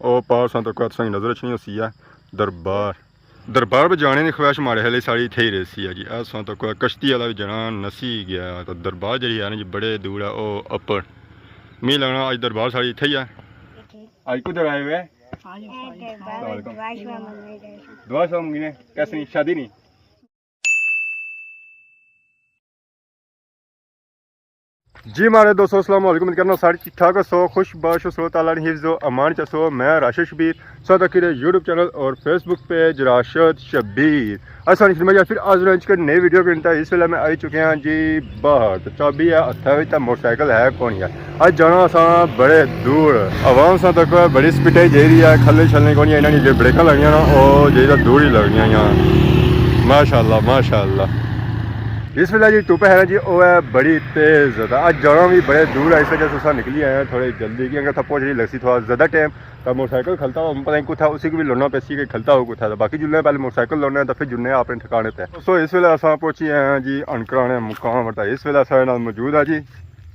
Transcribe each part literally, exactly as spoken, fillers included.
او پار ساں تک تساں کی نظر اچھنی ہوسی ہے دربار۔ دربار پہ جانے دی خواہش مارے ہلے ساڑی تھے ہی رہسی ہے جی۔ اے ساں تک کشتی والا بھی جنا نسی گیا۔ تو دربار جڑی ہے نا جی بڑے دور ہے او اپر۔ می لگنا اج دربار ساڑی تھے ہی ہے۔ اج کدھر آئے ہوئے؟ السلام علیکم۔ دعا شعا منگنے۔ کیسے نہیں؟ شادی نہیں؟ جی مارے دوستو، السلام علیکم۔ امید کرنا سارے ٹھیک ٹھاک ہو سو، خوش باش ہو سو، تعالیٰ نے حفظ و امان چ سو۔ میں راشد شبیر، سو تک یوٹیوب چینل اور فیس بک پیج راشد شبیر۔ اساں نے خدمت یا پھر حاضر ہیں ایک نئی ویڈیو کے ساتھ۔ اس ویلے میں آئی چکے ہیں جی باہر، تو چابی ہے ہتھے وچ، تے موٹر سائیکل ہے کون ہے۔ اج جانا اساں بڑے دور، عوام ساں تک بڑی سپیڈ ہی جائی رہی ہے، کھلے چھلنے کون ہے، انہاں نے جو بریکاں لگنیاں نا، او جائی دور ہی لگنیاں یا۔ ماشاءاللہ، ماشاءاللہ۔ اس ویلے جی دھوپ ہے نا جی، او ہے بڑی تیز۔ تے اج جانا بھی بڑے دور ہے، اس وجہ سے اساں نکلی آئے ہیں تھوڑی جلدی، کیونکہ اتھا پہنچ رہی لگسی تھوڑا زیادہ ٹائم۔ تے موٹر سائیکل کھلتا ہوا، پتہ نہیں کتھا، اسی کو بھی لونا پیسی کہ کھلتا ہوا کتھا تھا۔ باقی جلنے پہلے موٹر سائیکل لونے، تے پھر جلنے اپنے ٹھکانے تے۔ سو اس ویلے اساں پہنچی آئے ہیں جی انکرانے مقام پر۔ تے اس ویلے اساں نال موجود ہے جی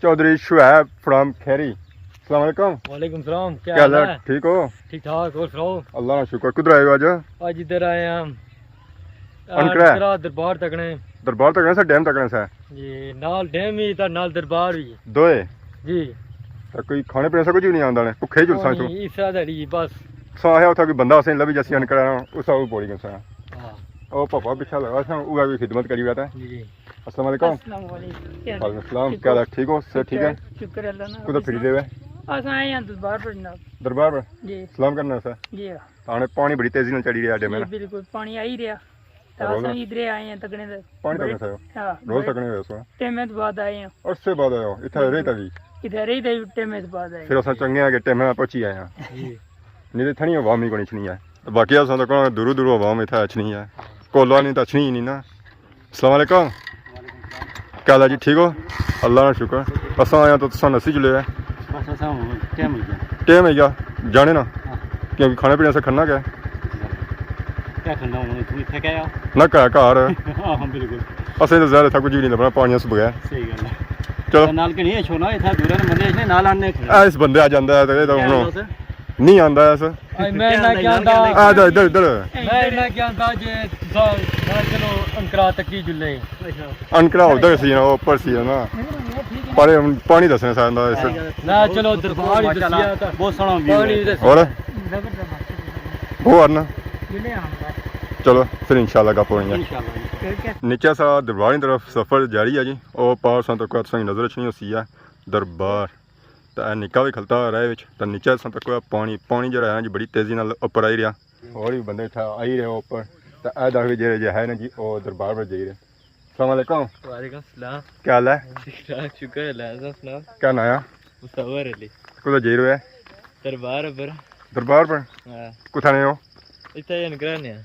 چوہدری شعیب فرام کھیری۔ السلام علیکم۔ وعلیکم السلام، کیا کیا حال حال ہے؟ ہے؟ ٹھیک ہو؟ ٹھیک ٹھاک، اور سناؤ؟ اللہ کا شکر۔ کدھر آئے ہو اج؟ اج ادھر آئے ہیں۔ انکرا؟ انکرا دربار تکنے۔ دربار تکنے سا، ڈیم تکنے سا؟ جی، نال ڈیم ہی تے نال دربار ہی۔ دوئے؟ جی۔ تے کوئی کھانے پینے سا کچھ بھی نہیں آندا نے؟ بھکھے ہی جلساں کوئی اتھوں؟ نہیں، اس طرح دہڑی بس۔ سا ہے اتھا کوئی بندہ اسیں لبھی جاسی انکرا، اس او پوڑی گسا۔ ہاں۔ او پاپا پچھا لگا سا، او بھی خدمت کری بیٹھا۔ جی، جی۔ السلام علیکم۔ السلام علیکم۔ وعلیکم السلام۔ ٹھیک کیا ہو؟ حال ٹھیک ہو؟ صحت ٹھیک ہے؟ شکر اللہ نا۔ کدھر پھری دے وے؟ اساں آئے ہیں دربار پر جناب۔ دربار پر؟ جی۔ سلام کرنا سا۔ جی ہاں۔ آنے پانی بڑی تیزی نال چڑھی رہیا ڈیمے جی نا۔ بالکل، پانی آئی رہیا۔ تے روز اساں ادھرے آئے ہیں تکنے تے پانی بڑے، تکنے سا؟ ہاں، روز بڑے تکنے ہوئے سو؟ ٹیمے تو بعد آئے ہیں۔ عرصے بعد آئے ہو؟ اتھا رہی تے بھی؟ اتھا رہی تے ٹیمے تو بعد آئے ہیں۔ پھر اساں چنگے آ کہ ٹیمے نال پہنچی آئے ہیں۔ جی۔ نہیں تے اتھا نہیں عوام ہی کوئی اچھنی ہے۔ باقی اساں تو کہاں دوروں دوروں عوام اتھا اچھنی ہے۔ کولو نہیں تے اچھنی ہی نہیں نا۔ السلام علیکم۔ کیا حال ہے جی، ٹھیک ہو؟ اللہ کا شکر۔ اساں آیا تو تساں نسی چلے ہے۔ بس اساں ہن ٹائم ہوئی گیا۔ ٹائم ہوئی گیا، جانے نا۔ ہاں۔ کیونکہ کھانے پینے سے کھڑنا کیا ہے؟ کیا کھڑنا ہن، اتھوں اتھے کیا آؤ؟ نہ کیا گھر۔ ہاں، بالکل۔ اساں تو ظاہر اتھا کچھ بھی نہیں لبنا، پانیاں سے بغیر۔ صحیح گل ہے۔ چلو۔ تے نال کنی ہے چھوڑنا، اتھا دورا نے بندے اچھنے، نال آنے کھڑے۔ اے اس بندے آ جاندا ہے تے، تے کیا ہن حال ہے سر؟ نہیں آندا ایسا۔ اے میں نہ کیا آندا۔ آ جا ادھر، ادھر۔ میں نہ کیا آندا جے، جا، جا چلو انکرا تکی جلے۔ انکرا ادھر سی نا، اوپر سی نا۔ پر پانی دسنے سارا اس۔ نہ چلو دربار ہی دسیا تھا۔ بہت سوہنا ویو پانی ہے۔ دس۔ اور؟ بہت ورنا۔ چلو پھر انشاءاللہ گپ ہونی ہے۔ انشاءاللہ۔ ٹھیک ہے۔ نیچے سا دربار کی طرف سفر جاری ہے جی۔ او پار ساں تک تساں کی نظر اچھنی ہوسی ہے دربار۔ تے اے نکا وی کھلتا راہ وچ، تے نیچے اساں تکو پانی، پانی جیہڑا ہے نا جی بڑی تیزی نال اپر آئی رہیا۔ ہور وی بندے اتھا آئی رہے اوپر، تے اے دکھ وی جیہڑے جے ہے نا جی او دربار پر جائی رہے۔ السلام علیکم۔ وعلیکم السلام۔ کیا حال ہے؟ ٹھیک ٹھاک، شکر اللہ، تساں سناؤ؟ کیا ناں ہے؟ مصور علی۔ کدھر جائی رہے؟ دربار پر۔ دربار پر؟ ہاں۔ کتھا نے ہو؟ اتھا ہی انکرا نے ہاں۔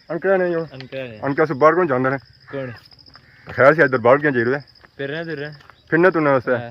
انکرا نے ہو؟ انکرا نے۔ انکرا سے باہر کون جاندا ہے؟ کون؟ خیر سے دربار کیوں جائی رہے؟ پھرنے ترنے۔ پھرنے ترنے واسطے؟ ہاں۔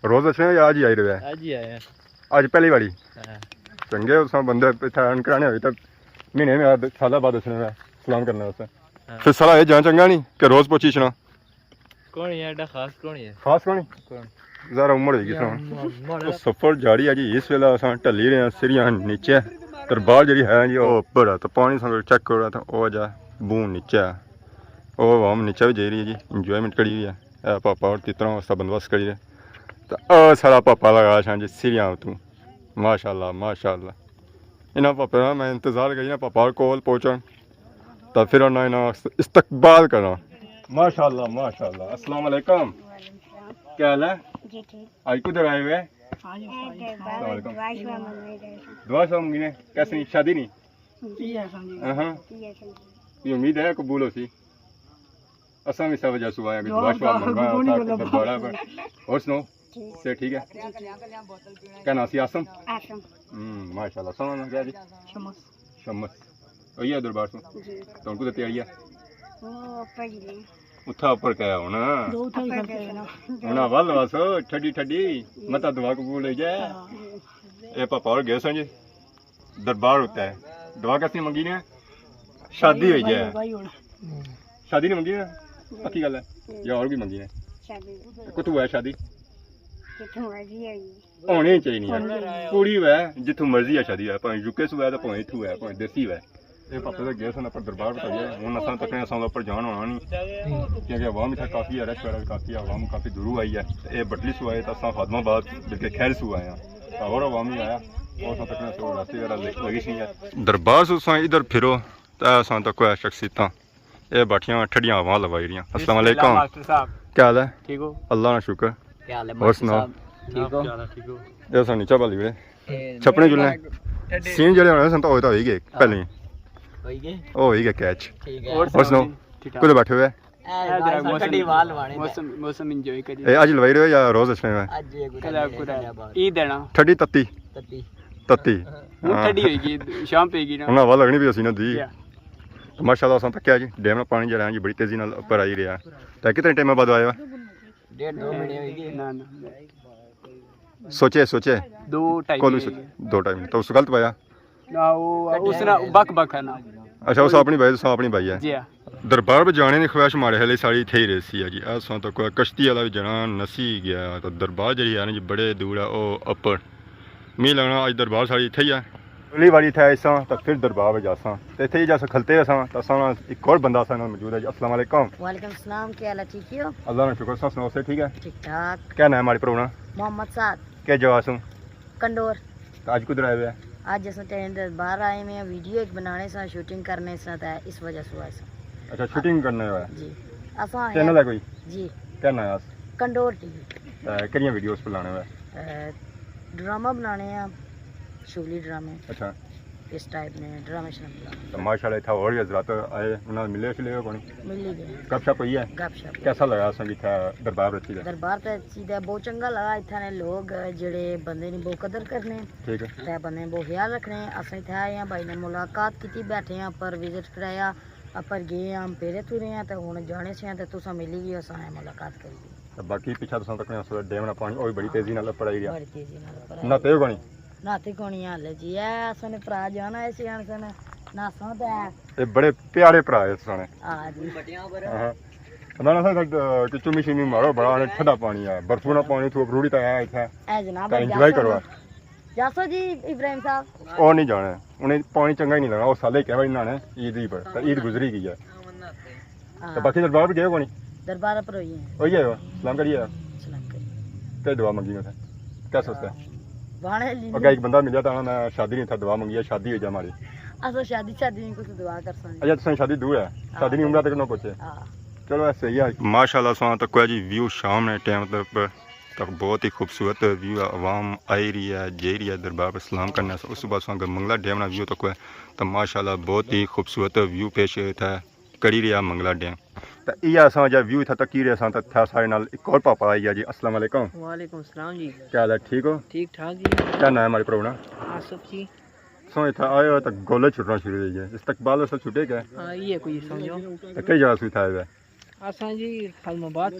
روز اچھنے یا اج ہی آئی رہے؟ اج ہی آئے ہیں۔ اج پہلی باری؟ ہاں۔ چنگے اساں بندے اتھا انکرانے ہوئے تے مہینے میں سالہ بعد اچھنے ہوئے سلام کرنے واسطے۔ ہاں۔ پھر سارا اے جانا چنگا نہیں کہ روز پہنچی اچھنا؟ کون ہے ایڈا خاص کون ہے؟ خاس کون ہے؟ کون؟ ذرا عمر ہوئی گئی سن۔ او سفر جاری ہے جی، اس ویلے اساں ٹلی رہے ہیں سریاں نیچے۔ دربار جڑی ہے جی، او اوپر ہے، تو پانی سن چیک کرو تو او جا بوں نیچے ہے۔ او عوام نیچے بھی جائی رہی ہے جی، انجوائمنٹ کری رہی ہے۔ اے پاپا اور کتنا اس کا بندوبست کری رہے۔ تو او سارا پاپا لگا شان جی سریاں اتوں۔ ماشاءاللہ، ماشاءاللہ۔ انہاں پاپے نا میں انتظار کری نا، پاپا اور کول پہنچن۔ تو پھر انہاں، انہاں استقبال کرنا۔ ماشاءاللہ، ماشاءاللہ۔ السلام علیکم۔ وعلیکم السلام۔ کیا حال ہے؟ جی ٹھیک۔ آج کدھر آئے ہوئے؟ آج اے دربار السلام علیکم۔ دعا شعا منگنے گئے سن۔ دعا شعا منگنے؟ کیسے نہیں؟ شادی نہیں؟ جی ہے سمجھی۔ ہاں ہاں۔ جی ہے سمجھی۔ یہ امید ہے قبول ہو سی۔ اساں بھی سب جا صبح آیا کہ دعا دعا شعا دعا منگا قبول تھا نہیں ہوتا۔ دربارہ پر۔ اور سناؤ؟ ٹھیک۔ سے ٹھیک ہے؟ جی ٹھیک۔ کیا نام سی؟ عاصم؟ عاصم۔ ہوں، ماشاءاللہ۔ سوہنا نام کیا جی؟ شمس۔ شمس۔ وہی ہے دربار سو؟ جی۔ تو ان کو تو تیاری ہے؟ وہ اوپر ہی ہے۔ اتھا اوپر کیا ہونا؟ دو اتھا ہی اوپر کرتے ہیں۔ ہونا ول واسو، ٹھڈی ٹھڈی، متا دعا قبول ہو جائے۔ ہاں۔ اے پاپا اور گئے سن جی، دربار ہوتا ہے۔ دعا کسی منگی نے؟ شادی ہوئی جائے۔ بھائی ہونا۔ شادی نہیں منگی نا؟ پکی گل ہے؟ یا اور بھی منگی نے؟ شادی۔ کتھوں ہے شادی؟ جتھوں مرضی ہوئی۔ ہونی چاہیے۔ ہونی چاہیے۔ کڑی ہوئے، جتھوں مرضی ہے شادی ہوئے، بھاویں یو کے سے ہوئے، تو بھاویں اتھوں ہوئے، بھاویں دیسی ہوئے۔ یہ پاپے تو گئے سن اپر دربار بتائیے، ہن اساں تکنے اساں اپر جان ہونا نہیں، کیونکہ عوام اتھا کافی ہے، رش وغیرہ کافی ہے، عوام کافی دوروں آئی ہے۔ یہ بٹلی سو آئے تو اساں خادم آباد بلکہ خیر سو آئے ہیں، تو اور عوام ہی آیا، اور اساں تکنے سو راستے وغیرہ لگی سی ہے۔ دربار سو اساں ادھر پھرو، تے اساں تک کوئی شخصیتاں اے بیٹھیاں ٹھڈیاں ہواں لوائی رہیاں۔ السلام علیکم۔ ماسٹر صاحب۔ کیا حال ہے؟ ٹھیک ہو؟ اللہ نا شکر۔ کیا حال ہے اور ماسٹر سناؤ؟ صاحب؟ ٹھیک ہو؟ کیا حال ہے؟ ٹھیک ہو؟ اے سن نیچا بالی وڑے۔ اے چھپنے جلنے۔ ٹھڈے۔ سین جڑے ہونے سن تو ہوئے تو ہوئی گئے پہلے ہی۔ ہوئی گئے؟ او ہوئی گئے کیچ۔ ٹھیک ہے۔ اور سناؤ؟ ٹھیک ٹھاک۔ کدھر بیٹھے ہوئے؟ اے ذرا موسم، ٹھڈی وال وانے موسم، موسم انجوائے کریے۔ اے اج لوائی رہے ہو یا روز اچھنے ہوئے؟ اج یہ کوئی کدھر، ٹھڈی کدھر۔ عید ہے نا۔ ٹھڈی تتی۔ تتی۔ تتی۔ ہوں، ہاں۔ ٹھڈی ہوئی گئی، شام پہ گئی نا۔ ہن ہوا لگنی بھی اسی نا دی۔ یا۔ تو ماشاءاللہ اساں تکیا جی، ڈیم نا پانی جڑا ہے جی بڑی تیزی نال اوپر آئی رہیا۔ تے کتنے ٹائم بعد آیا ہوا؟ ڈیڑھ دو مہینے ہوئی گئے۔ نہ، نہ۔ سوچے، سوچے۔ دو ٹائم کولو ہی سوچے؟ دو ٹائم۔ تو اس غلط پایا؟ نہ، وہ اس نا بک بک ہے نا۔ اچھا، اس اپنی بھائی، اس اپنی بھائی ہے۔ جی ہاں۔ دربار پہ جانے دی خواہش مارے ہلے ساری تھے ہی رہی سی جی۔ اساں تو کوئی کشتی والا بھی جنا نسی گیا۔ تو دربار جڑی ہے نا جی بڑے دور ہے، او اپر۔ می لگنا اج دربار ساری اتھے ہی ہے۔ اگلی واری اتھے آئے ساں تو پھر دربار پہ جاساں۔ تے اتھے ہی جاساں کھلتے ساں تو اساں نال ایک اور بندہ ساں نال موجود ہے جی۔ السلام علیکم۔ وعلیکم السلام، کیا حال ہے؟ ٹھیک ہی ہو؟ اللہ نا شکر، ساں سناؤ، سے ٹھیک ہے؟ ٹھیک ٹھاک۔ کیا نام ہے ہمارے پروگرام؟ محمد سعد۔ کیا جگہ سوں؟ کنڈور۔ تو اج کدھر آئے ہوئے ہیں؟ اج اساں ٹینٹ دے باہر آئے ہوئے ہیں، ویڈیو ایک بنانے ساں، شوٹنگ کرنے ساں تے اس وجہ سے آئے ساں۔ اچھا، شوٹنگ کرنے ہوئے؟ جی۔ اساں آئے چینل ہیں۔ ہے کوئی؟ جی۔ کیا نام ہے اس؟ کنڈور ٹی وی۔ تے کہڑیاں ویڈیوز بنانے ہوئے؟ اے، ڈرامہ بنانے ہیں، شغلی ڈرامے۔ اچھا۔ اس ٹائپ نے ڈرامے شرامے بنانے۔ تو ماشاءاللہ اتھا اور بھی حضرات آئے، انہاں نال ملے شلے ہو کونی؟ ملی گئے۔ گپ شپ ہوئی ہے؟ گپ شپ۔ کیسا لگا اساں کی اتھا دربار رچی دا؟ دربار تے رچی دا بہت چنگا لگا، اتھا نے لوگ جڑے بندے نی بہت قدر کرنے۔ ٹھیک ہے۔ تے بندے نے بہت خیال رکھنے۔ اساں اتھا آئے ہیں، بھائی نے ملاقات کیتی، بیٹھے ہیں، اپر وزٹ کرایا، اپر گئے ہیں، پھیرے تھرے ہیں، تے ہن جانے سے ہیں، تے تساں ملی گئے، اساں آئے ملاقات کری۔ تے باقی پچھا تساں تکنے اس ویلے ڈیم نا پانی، او وی بڑی تیزی نال اپر آئی رہیا۔ بڑی تیزی نال اپر آئی۔ نہاتے ہو کونی؟ نہاتے کونی حالے جی، اے اساں نے بھرا جانا ہے، سیان سن ناساں تے۔ اے بڑے پیارے بھرا ہے سانے۔ ہاں جی۔ ہاں۔ نہ، نہ، سر، کہ چمی شمی مارو، بڑا ٹھنڈا پانی ہے، برفو نا پانی تھو روڑی تے آیا اتھا۔ اے جناب، تے انجوائے کرو۔ جاسو جی ابراہیم صاحب۔ او نہیں جانا ہے، انہیں پانی چنگا ہی نہیں لگنا، او سالے کہہ بار نہانے عید ہی پر، تے عید گزری گئی ہے۔ ہاں۔ تے باقی دربار بھی گئے کونی؟ دربار پر ہوئی ہے۔ ہوئی ہے، سلام کریے۔ سلام کریے۔ کیا دعا منگی میں؟ کیا سوچتا ہے؟ بانے لی۔ اگے ایک بندہ ملیا تھا، میں شادی نہیں تھا، دعا منگی ہے، شادی ہو جائے ہماری۔ اساں شادی، شادی نہیں، کچھ دعا کر سکتے۔ اچھا، تساں شادی دور ہے؟ ہاں۔ شادی نہیں عمرہ تک نہ پہنچے؟ ہاں۔ چلو، ایسے ہی ہے۔ ماشاءاللہ، ساں تک کوئی جی ویو شام نے ٹائم پر تک بہت ہی خوبصورت ویو ہے، عوام آئی رہی ہے، جائی رہی ہے دربار پر سلام کرنے۔ اس صبح ساں منگلا ڈیم نا ویو تک ہے، تو ماشاءاللہ بہت ہی خوبصورت ویو پیش تھا۔ کری رہیا منگلا ڈیم۔ تے ایہا اساں جا ویو اتھا تکی رہے ساں تے اتھا ساڑے نال ایک اور پاپا آئی گیا جی۔ السلام علیکم۔ وعلیکم السلام جی۔ کیا حال ہے؟ ٹھیک ہو؟ ٹھیک ٹھاک جی۔ کیا نام ہے ہمارے پراؤ نا؟ آصف جی۔ سو اتھا آئے ہو تے گولے چھٹنا شروع ہوئی گئے۔ استقبال اس چھٹے گئے؟ ہاں، یہ کوئی سمجھو۔ تے کئی جگہ سو اتھا آئے ہوئے؟ اساں جی خادم آباد۔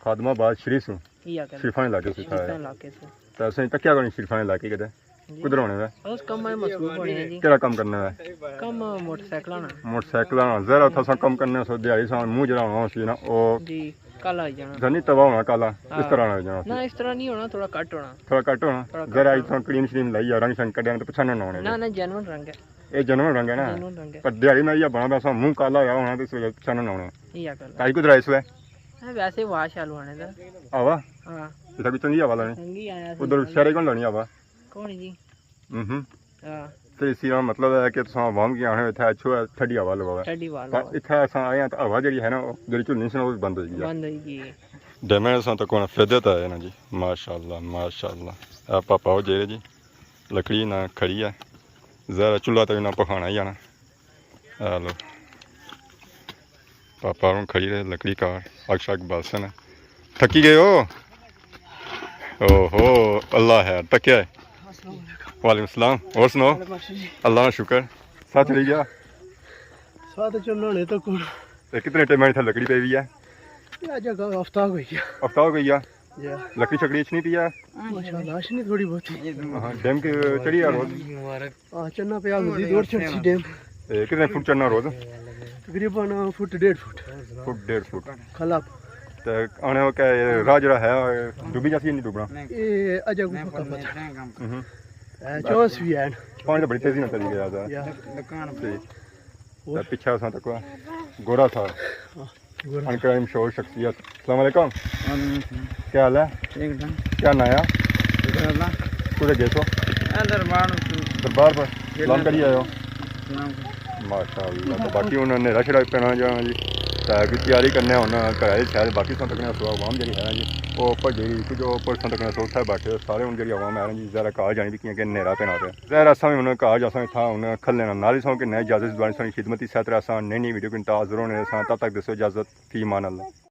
خادم آباد شریف سو؟ یہ کر شریفاں علاقے سو اتھا آئے۔ شریفاں علاقے سے۔ تے اساں تکیا کوئی شریفاں علاقے کدے؟ جی۔ کدھر ہونے وے؟ اس کم میں مصروف ہونے ہیں جی۔ کیڑا کم کرنا وے؟ کم موٹر سائیکل آنا۔ موٹر سائیکل آنا۔ ظاہر اتھا ساں کم کرنے سو دیہاڑی ساں منہ جڑا ہونا سی نا، او جی، کالا ہو جانا۔ جانی تباہ ہونا کالا، اس ہاں۔ طرح نہ ہو جانا سی۔ نہ، اس طرح نہیں ہونا، تھوڑا گھٹ ہونا۔ تھوڑا گھٹ ہونا۔ تھوڑا ذرا گھٹ اتھا کریم شریم لائی آ، رنگ شنگ کڈیا تے پچھانا نہ ہونے۔ نہ، نہ، جینوئن رنگ ہے۔ اے جینوئن رنگ ہے نا؟ جینوئن رنگ ہے۔ پر دیہاڑی میں یہ بنا پیا سا منہ کالا ہویا ہونا تے اس وجہ پچھانا نہ ہونا۔ یہ کر۔ تائی کدھر آئے اس وے؟ ہاں، ویسے ہوا شال ہونے دا۔ ہوا؟ ہاں۔ اتھا کوئی چنگی ہوا لانی؟ چنگی آیا سی۔ ادھر شہرے کون لانی ہوا؟ کون جی؟ ہوں۔ ہاں۔ تے اسی نا مطلب ہے کہ تساں عوام کی آنے اتھا اچھو ہے، ٹھڈی ہوا لگا ہوا ہے۔ ٹھڈی ہوا پر لگا۔ اتھا اساں آئے ہیں تو ہوا جڑی ہے نا، او جڑی جھلنی سی نا، وہ بند ہوئی گئی ہے۔ بند ہوئی گئی ہے۔ ڈیمے اساں تک ہونا فائدے تو ہے نا جی۔ ماشاءاللہ، ماشاءاللہ۔ اے پاپا ہو جیرے جی، لکڑی نہ کھڑی ہے۔ ذرا چولہا تے نہ پکھانا ہی آنا۔ اے لو۔ پاپا ہوں کھڑی رہے، لکڑی کار، اگ شگ بالسن۔ تھکی گئے ہو؟ اوہو، اللہ ہے، تکیا ہے۔ وعلیکم السلام، اور سناؤ؟ اللہ نا شکر۔ ساتھ چلی گیا؟ ساتھ چلنا ہونے تو کون؟ اے کتنے ٹائم اتھا لکڑی پئی ہوئی ہے؟ یہ اج ہفتہ ہو گیا۔ ہفتہ ہو گیا؟ جی۔ لکڑی شکڑی اچھنی پئی ہے؟ ماشاءاللہ، اچھنی تھوڑی بہت ہی۔ ہاں، ڈیم کے چڑھی آ روز؟ ہاں، چڑھنا پیا، مزید اور چڑھ سی ڈیم۔ اے، کتنے فٹ چڑھنا روز؟ تقریباً فٹ، ڈیڑھ فٹ۔ فٹ، ڈیڑھ فٹ۔ کھلا۔ تے آنے ہو کہ راہ جڑا ہے، ڈوبی جاسی یا نہیں ڈوبنا؟ اے اجے کو پتہ نہیں۔ ہوں۔ اے چانس بھی ہے۔ پانی تو بڑی تیزی نال چلی گیا تھا۔ یا۔ تے پچھے اساں تک گورا تھا۔ ہاں، گورا۔ انکرائم شور شخصیت۔ السلام علیکم۔ وعلیکم السلام۔ کیا حال ہے؟ ٹھیک ٹھاک۔ کیا ناں ہے؟ شکر اللہ۔ کدھر گئے سو؟ اے دربار۔ دربار پر؟ سلام کری آئے ہو؟ سلام۔ ماشاءاللہ۔ تو باقی ہن نیرا شیرا پینا جانا جی۔ تے اگے تیاری کرنے ہن، گھر آلے شاید باقی سن تکنے سو عوام جڑی ہے نا جی، او اوپر جڑی کچھ اوپر سن تکنے سو اتھے بیٹھے سارے ہن جڑی عوام ہے نا جی، ذرا گھر جانی بھی کیاں کہ نیرا پینا پیا۔ ظاہر اساں بھی ہن گھر جاساں اتھا ہن کھلنے نا نال ہی سو کہ نئے اجازت دوانے سو خدمت ہی ساتھ رہساں، نئی نئی ویڈیو کن تاز رہنے ساں، تب تک دسو اجازت، فی امان اللہ۔